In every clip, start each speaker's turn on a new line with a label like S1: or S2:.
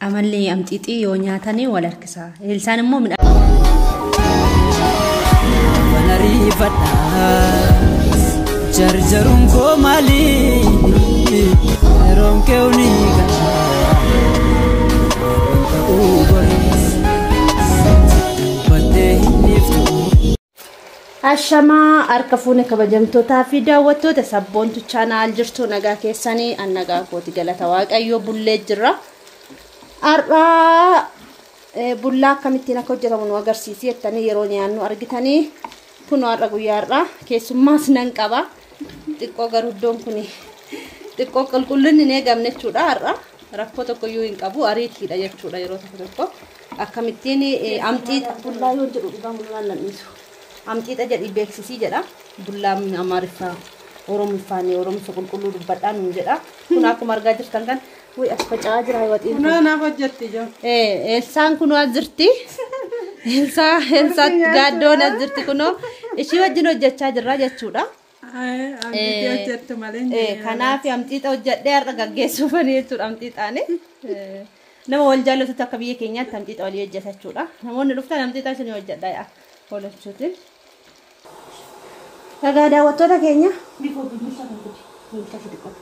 S1: Amalli amxiixii yoo nyaatanii wal harkisa. Eelsaan immoo midhaan.
S2: Jarjaruun koo maali? Yeroon kee ni gala. Ta'uu goris dubbattee hin dhiiftu.
S1: Ashamaa harka fuune kabajamtootaa fi daawwattoota Sabboontu Channel jirtu, nagaa keessanii? An nagaa kooti, galata Waaqayyoo, bullee jirra. Har'aa bullaa akkamittiin akka hojjetamu nu agarsiisi jettanii yeroo nyaannu argitanii, kun har'a guyyaa har'aa keessummaas nan qaba. Xiqqoo garuu iddoon kun xiqqoo qulqullinni hin eegamne jechuudha. Har'a rakkoo tokko iyyuu hin qabu, ariitiidha jechuudha. Yeroo tokko tokko akkamittiin amxiixa bullaa yoo jedhu dhugaa mul'aan nan dhiisu. Amxiixa jedhii beeksisii jedha. Bullaan Amaariffaa Oromiffaan Oromiffa qulqulluu dubbadhaa nuun jedha. Kun akkuma argaa jirtan kan wuy as faca'aa jira waxiin kun.
S3: Kunoo naaf hojjetti ijoo.
S1: Eelsaan kunoo as jirti. Eelsaa, Eelsaa gaaddoon as jirti, kunoo ishii wajjin hojjechaa jirra jechuudha.
S3: Amxiixii hojjettu malee hin jiru.
S1: Kanaaf amxiixa hojjedhee har'a gaggeessuufani jechuudha amxiixaani. Nama wal jaallatutti akka biyya keenyaatti amxiixa walii hojjeta jechuudha. Namoonni dhuftan amxiixa isinii hojjedha yaa oolachuutiin. Egaa daawwattoota keenya, bifa bifa kan fide bifa fide qofa.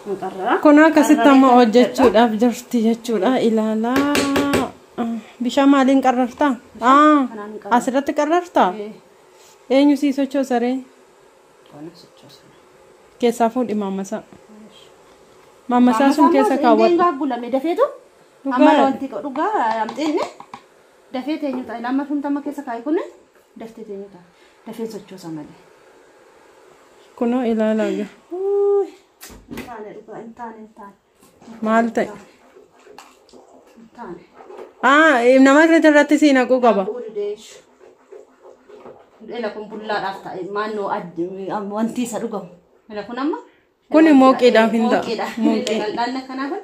S1: Muqarraa.
S3: Kun akkasitti amma hojjechuudhaaf jirti jechuudha. Ilaalaa. Bishaan maaliin qarrartaa?
S1: Kanaan qarrara.
S3: Asirratti qarrartaa? Eenyu sii sochoosaree? Keessaa fuudhi maammasaa. Maammasaa sun keessa kaawwadhu.
S1: Gaagulame dafeetu.
S3: Dhugaa.
S1: Amma wanti dhugaa amxiinne dafee teenyu ta'a. Lama shantama keessa kaa'e kun daftee teenyu ta'a. Dafee sochoosa malee.
S3: Kunoo ilaalaa gaa.
S1: Uuy, hin taane dhugaa, hin taane, hin taane.
S3: Maal ta'e?
S1: Hin taane.
S3: Nama irratti sii naquu qaba.
S1: Ela kun bullaadhaaf ta'e, maannoo wanti isa dhugamu. Ela kun amma.
S3: Kuni mooqiidhaaf hin ta'u.
S1: Mooqiidha.
S3: Mooqii.
S1: Qal'aan akkanaa kun.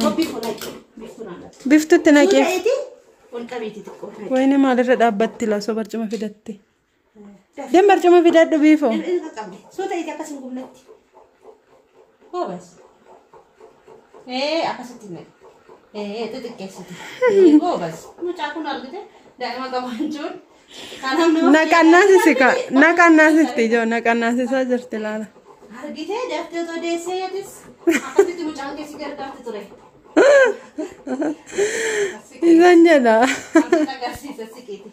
S1: Mooqii biifuu naqe. Biiftuu naan dha.
S3: Biftutti naqeef.
S1: Suuta ol qabeeti xiqqoo.
S3: Wayini maalirra dhaabbatti lasoo barcuma fidatte? Deem, barcuma fidadhu biifoo.
S1: Inni qaqqabde. Suuta iti akkas hin gubnetti. Goobas. Akkasitti naqe. Xixiqqeessiti. Goobas. Mucaa kun argite, daa'ima qabaachuun. Kanaaf nama.
S3: Naqannaasisi ka. Naqannaasifti ijoo, naqannaasisaa jirti laala.
S1: Argitee, daftee otoo deesseetis akkasitti mucaan keessi gargaarti ture.
S3: Isaan jedha.
S1: Akkasitti agarsiisa siqiiti.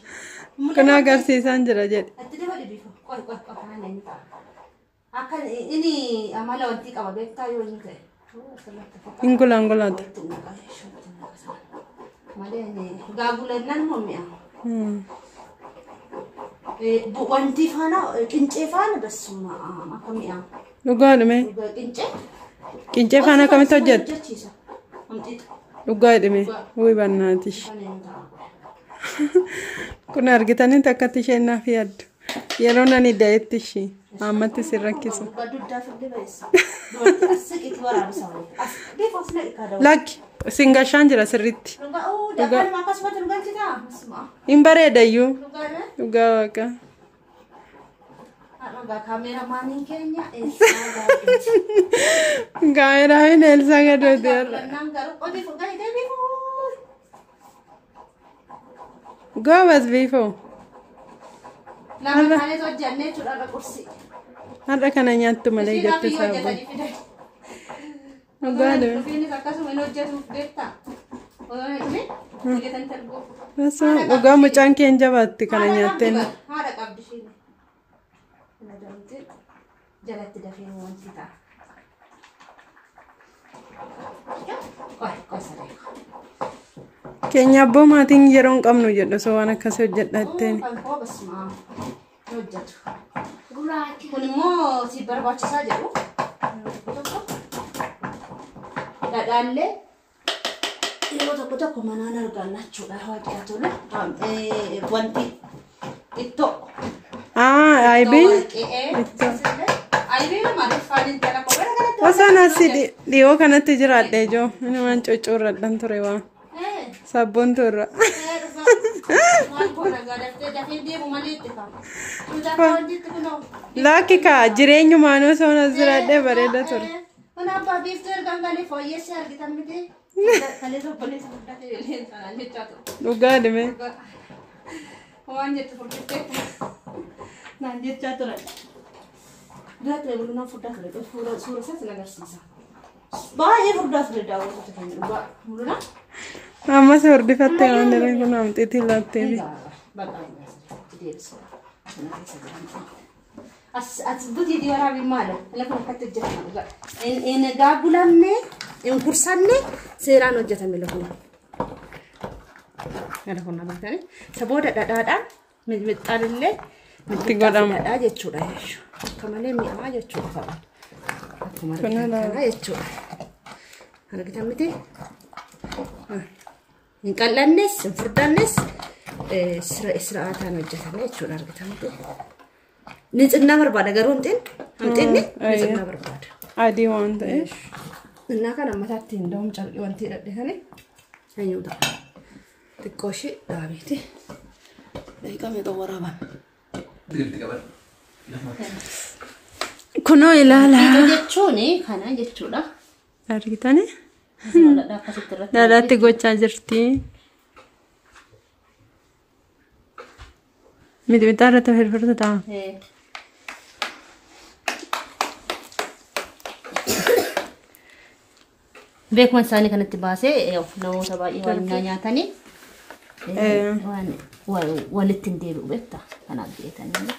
S3: Kun agarsiisaan jira jedhe.
S1: Itti dabali bifa. Qoy qoy qoy, kanaan eenyu ta'a. Akka inni amala wanti qaba beektaa yoo inni ta'e.
S3: Hin gulaan gulaata.
S1: Malee gaagulannaan immoo mi'a. Wanti faana, qincee faana basuma akka mi'a.
S3: Dhugaa dhume.
S1: Qincee.
S3: Qincee faana akkamitti hojjettu?
S1: Hojjechiisa. Amxiixa.
S3: Dhugaa dhume. Wuy bannaatish.
S1: Kan eenyu ta'a.
S3: Kun argitanitti akkatti isheen naaf yaaddu. Yeroo nani da'etti ishii. Ammatti si rakkisu.
S1: Dhugaa dugdaaf illee ba'eessa. Dubartii as siqiitti waraabisa wayii. As bifa as naqi kaadha.
S3: Lakki singashaan jira sirriitti.
S1: Dhugaa uu dakalma akkasumatti nu galchitaa? Asuma.
S3: Hin bareedayyuu.
S1: Dhugaa.
S3: Dhugaa waaqa.
S1: Dhugaa kaameeramaaniin keenya eessaa gaaddooti.
S3: Kaameraan Eelsaa gadooti har'a.
S1: Naan garuu qotii fugaa hidhee biifuu.
S3: Goobas biifoo.
S1: Lama taaneet hojjannee jechuudha irra qursii.
S3: Har'a kana nyaattu malee
S1: Ishiin
S3: jette
S1: abiyyoo
S3: saaba.
S1: hojjetanii fidan.
S3: Dhugaa dhume.
S1: Dhufiinis akkasuma hin hojjetuuf beektaa. Osoo hin dhufin hojjetanii arguuf.
S3: Asuma dhugaa mucaan kee hin jabaatti kana nyaatteen.
S1: Haadha qabdi ishiin. Kana damte jalatti dafee wanti ta'a. Qoy qoy sadee.
S3: Keenya abboo maatiin yeroo hin qabnu jedhu osoo waan akkasii hojjedha jetteen.
S1: Kan koo basuma hojjetu. Kun immoo si barbaachisaa jedhu. Tokko dhadhaallee yeroo tokko tokko manaan arganna jechuudha. Waaqaa tolu. Wanti ittoo.
S3: Aybii.
S1: Aybii maaliif intala koo gara galatti.
S3: Osoo asii dhiyoo kanatti jiraadhe ijoo inni waan coccooradhan ture waan sabboon turra.
S1: Maal goona daftee dafee deemu malee itti ka'a. Tuutaa wanti itti kunoo.
S3: Lakki kaa jireenyumaan osoo as jiraadhe bareeda ture.
S1: Mana abbaa biiftuu erga galee fooyyessee argitan miti. Kaleessa obboleessa guddaa ta'e illee sanaan jechaa ture.
S3: Dhugaa dhimee.
S1: Waan jettu furdiftee naan jechaa turan. Dura ture bulunaan furdaa ture. Suura isaas na agarsiisa. Baay'ee furdaa ture daawwattoota keenya dhugaa. Bulunaa.
S3: Ammas hordifattee waan dareen kun amxiitii laatteefi.
S1: As butii waraabi maala? Lafa akkatti hojjetama dhugaa. Hin gaagulamne, hin kursanne seeraan hojjetame lafuma. Lafa agartanii. Isa booda dhadhaadhaan mixmixaan illee
S3: Itti godhama.
S1: dhadhaa jechuudha. Akka malee mi'aa jechuudha fa'a. Akkuma argitan kana jechuudha. Argitan miti? Hin qal'annes, hin furdannes sira'aataan hojjetame jechuudha argitan miti? Nitsinnaa barbaada garuu hamxinni nitsinnaa barbaada.
S3: Adii waan ta'eef.
S1: Innaa kana mataatti hin da'um carqii wanti hidhadhe kani eenyu ta'a. Xiqqoo ishee dhaabeeti. Daqiiqaa meeqa waraaban?
S3: Kunoo ilaalaa.
S1: Jechuun kana jechuudha.
S3: Argitanii?
S1: Dhadhaa akkasitti irratti.
S3: Dhadhaatti gochaa jirti. Mixmixaa irratti firfirtu ta'a.
S1: Beekuma isaanii kanatti baasee namoota baay'ee waan nyaatanii waan walitti hin deebi'u beektaa kanaaf jedhetanii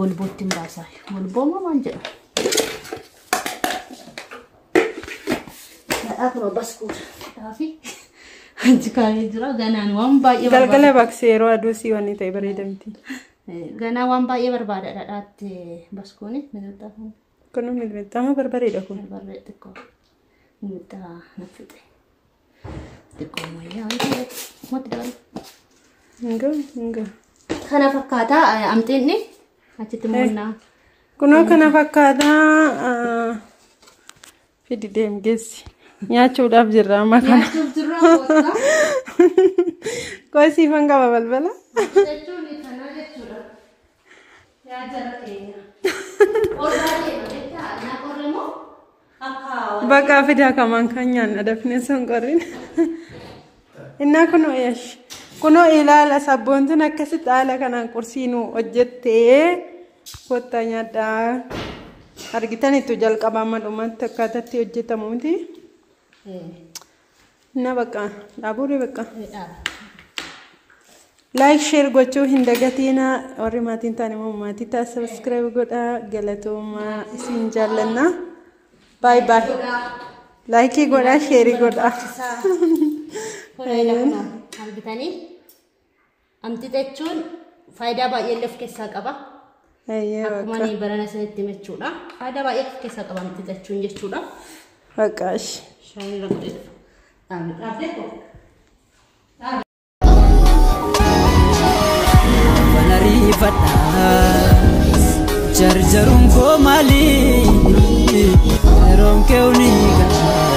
S1: golbootti hin baasaa golboo moo maal jedhu. Dhadhaa kun baskuudha fi achi kaa'ee jira ganaan waan baay'ee barbaada.
S3: Galgala baqsee yeroo aduu sii wanni ta'e bareedamti.
S1: Ganaa waan baay'ee barbaada dhadhaatti baskuuni mixmixaa kun.
S3: Kun mixmixaa moo barbareedha kun?
S1: Barbaree xiqqoo mixmixaa na fixe. Xiqqoo wayyaa wanti dabalu.
S3: Hinga hinga.
S1: Kana fakkaata amxinni achitti moonnaa.
S3: Kunoo kana fakkaataa fidi deem geessi. Nyaachuudhaaf jirra amma kana.
S1: Nyaachuuf jirra koottaa.
S3: Qoy siifan qaba balbala.
S1: Jechuun kana jechuudha. Yaa jara keenya. Qorraa deema beektaa naa qorre moo akka
S3: Bakka fidaa kamaan kan nyaanna dafnee sun qorrin. Innaa kunoo eesh. Kunoo ilaala sabboontuun akkasitti haala kanaan qursii nu hojjettee kottaa nyaadhaa. Argitanitu jalqabaa madhumatti akkaataatti hojjetamu miti. Innaa bakka dhaabuuree bakka. Like share gochuu hin dagatiina warri maatiin ta'an immoo maatii ta'a subscribe godhaa galatoomaa isin jaallanna. Bye bye. Like godhaa share godhaa.
S1: Argitanii amti jechuun faayidaa baay'ee illee of keessaa qaba. Akkuma ani barana isinitti himachuudha. Faayidaa baay'ee of keessaa qaba amti jechuun jechuudha.
S3: Bakka ishi.
S1: Shaayii irra godhee dhufa. Dhaabdee koo.
S2: Ariifadha jarjaruun koo maali yeroon kee ni ga'a.